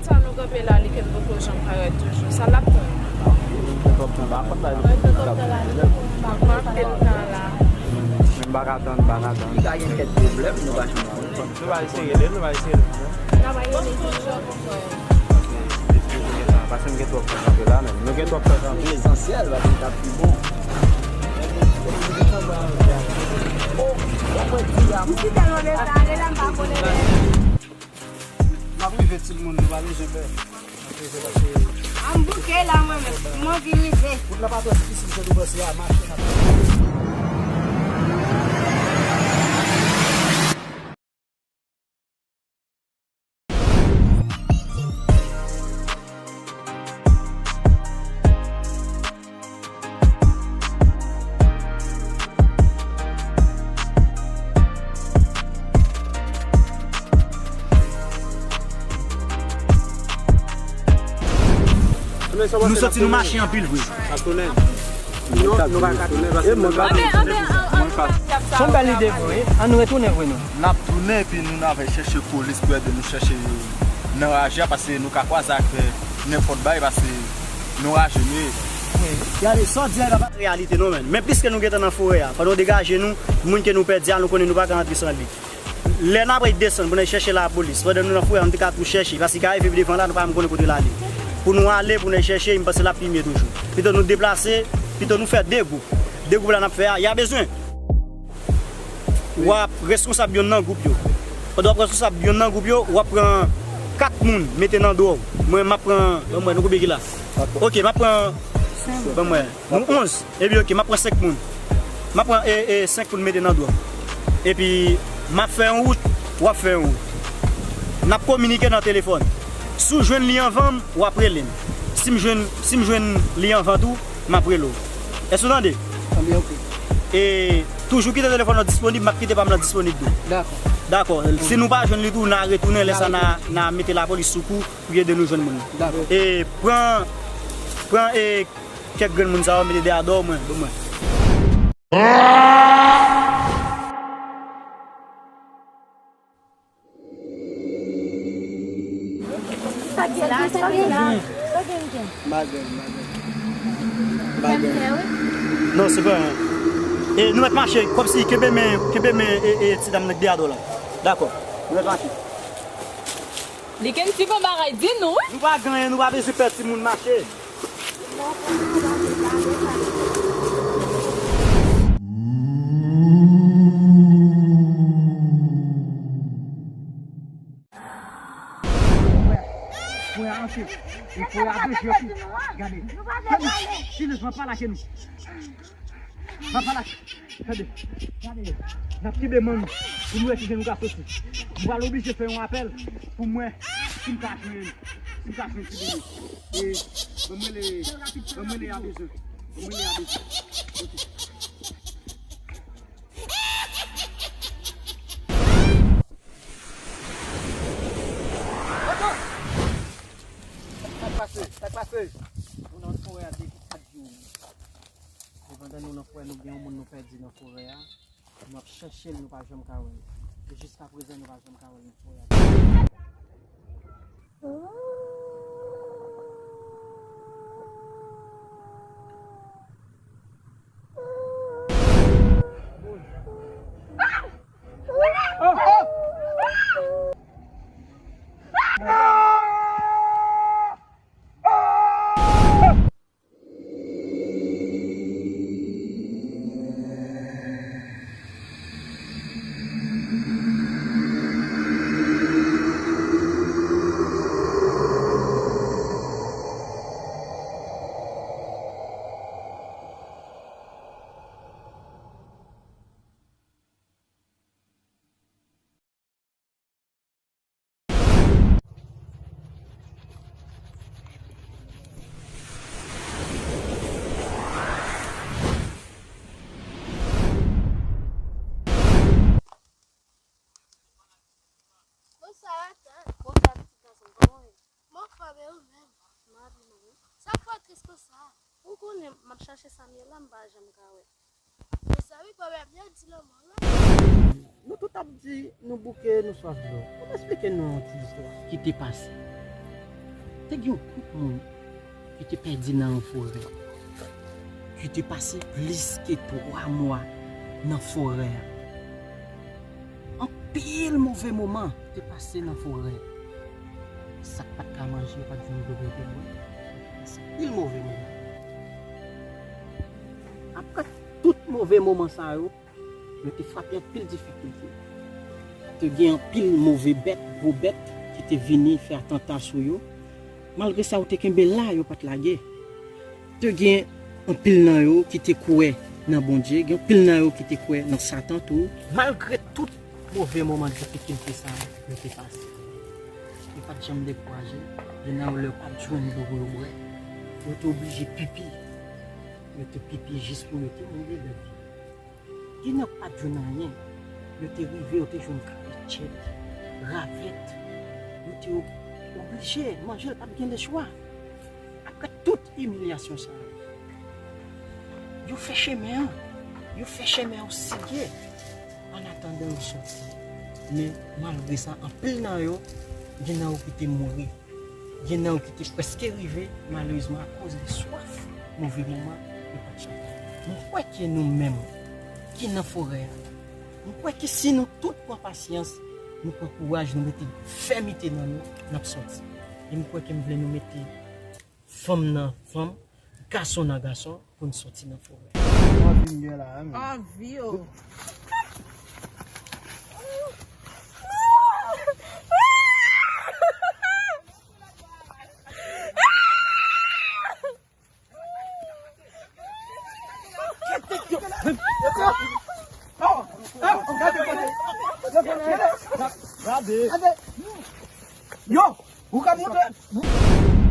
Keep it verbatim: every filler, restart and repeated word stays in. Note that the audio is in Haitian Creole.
Sa nou kanpe la, li ke n poko janm parèt toujou. Sa l ap tann? Twòp tan, pa kont la, nou ap tann la. M ap tann tan la. Men m pa ka tann, m pa ka tann. Li ka gen kèk pwoblèm, nou pa janm konn. Nou va eseye l, nou va eseye l. N ap eseye l. Paske, paske nou gen tan, paske nou gen twòp tan kanpe la, men nou gen twòp tan kanpe. Esansyèl, paske li t ap pi bon. Oh, oh, mwen di a. M si tèlman bezwen ale la, m pa konnen. M ap rive, timoun, nou pa bezwen pè. M ap rive, paske. A, m bouke la, mwen menm. M anvi rive. Wout la pa twò difisil jan nou panse a, mache n ap. Nou soti, nou mache anpil vre. Ap tounen. Non, nou pa ka tounen paske mwen pa. Anben, anben, an, an, an, se yon bèl ide vre. Ann nou retounen vre nou. N ap tounen epi nou n ap chèche polis pou ede nou chèche nan raje a, paske nou ka kwaze ak, eh, nenpòt bagay, paske nou raje nou ye. Gade, sa w di a, la pa reyalite non, menn. Men pliske nou gentan nan forè a, pandan w degaje nou, moun ke nou pèdi a, nou konnen nou pa ka antre san li. Lè n ap desann pou n al chèche lapolis, pandan nou nan forè a, nou te ka tou chèche, paske ka rive pi devan la, nou pa menm konnen kote l ale. Pou nou ale, pou n al chèche, m panse l ap pi mye toujou. Pito nou deplase, pito nou fè de gwoup. De gwoup la n ap fè a, y a bezwen. W ap reskonsab yonn nan gwoup yo. Pandan w ap reskonsab yonn nan gwoup yo, w ap pran kat moun mete nan dwòl. Mwen, m ap pran, ban m wè, nou konbyen ki la? Ok, m ap pran, ban m wè, nou onz. Epi, ok, m ap pran senk moun. M ap pran, e, e, senk moun mete nan dwòl. Epi, m ap fè yon wout, w ap fè yon wout. N ap kominike nan telefòn. Si w jwenn li anvan m, w ap rele m. Si m jwenn, si m jwenn li anvan tou, m ap rele w. Èske w tande? Tande, ok. E toujou kite telefòn nan disponib, m ap kite pa m nan disponib tou. Dakò. Dakò. Si nou pa jwenn li tou, n a retounen, lè sa n a, n a mete lapolis sou kou pou ede nou jwenn moun nan. Dakò. E pran, pran, e, kèk grenn moun sa yo, mete dèyè dwòl mwen, ban mwen. Sa gen la, sa gen la. Sa gen, gen. Bagay, bagay. Bagay. Non, se pa. E nou mèt mache, kòmsi kenbe men, kenbe men, e, e, ti dam nan k dèyè dwòl la. Dakò. Nou mèt mache. Li gen ti bon bagay, di nou, wi. Nou pa gen anyen, nou pa bezwen pè timoun mache. Frè a antre. E frè a deje tou. Gade. Silans, m ap pale ak nou. M ap pale ak, tande. Gade. N ap kenbe men nou pou nou wè kijan nou ka soti. M pral oblije fè yon apèl pou m wè si m ka jwenn, si m ka jwenn ti bebe. E, ban m rele, ban m rele a bezwen. Ban m rele a bezwen. Ok. Sa k pase? Sa k pase? Nou nan forè a depi kat jou. E pandan nou nan forè, nou gen yon moun nou pèdi nan forè a. Nou ap chèche l, nou pa janm ka wè l. E jiskaprezan, nou pa janm ka wè l nan forè a. Bonswa, Ratan. Bonswa, pitit gason. Kòman w ye? M anfòm, e ou menm? M anfòm, wi. Sa k fè w tris konsa? Ou konnen m ap chache Samuel la, m pa janm ka wè l. Mezanmi, pwoblèm yo di lanmò la. Nou tout ap di nou bouke, nou swaf dlo. Ou pa esplike nou yon ti istwa ki te pase? Te gen yon gwoup moun ki te pèdi nan yon forè, ki te pase plis ke twa mwa nan forè a. Anpil move moman te pase nan forè a. Sa k pa t ka manje, pa t jwenn dlo pou yo te bwè. Anpil move moman. Apre tout move moman sa yo, yo te frape anpil difikilte. Te gen anpil move bèt, gwo bèt, ki te vini fè atanta sou yo. Malgre sa, yo te kenbe la, yo pa t lage. Te gen anpil nan yo ki te kwè nan Bondye, gen anpil nan yo ki te kwè nan Satan tou. Malgre tout move moman difikilte sa yo te pase, yo pa t janm dekouraje. Gen nan yo lè yo pa t jwenn dlo pou yo bwè, yo te oblije pipi. Yo te pipi jis pou yo te mouri bèl. Gen nan yo pa t jwenn anyen. Yo te rive, yo te jwenn karetjèt, ravèt. Yo te ob- oblije manje, pa t gen lechwa. Apre tout imilyasyon sa yo, yo fè chemen an. Yo fè chemen an osi byen. An atandan yo soti. Men malgre sa, anpil nan yo, gen nan yo ki te mouri. Gen nan yo ki te prèske rive, malerezman, akoz de swaf move moman, yo pa t chante. Mwen kwè ke nou menm ki nan forè a, mwen kwè ke si nou tout pran pasyans, nou pran kouraj, nou mete fèmite nan nou, n ap sòti. E mwen kwè ke m vle nou mete fanm nan fanm, gason nan gason, pou n sòti nan forè. Anvi m gen la, wi. Anvi, o. Gade. Yo, ou ka monte.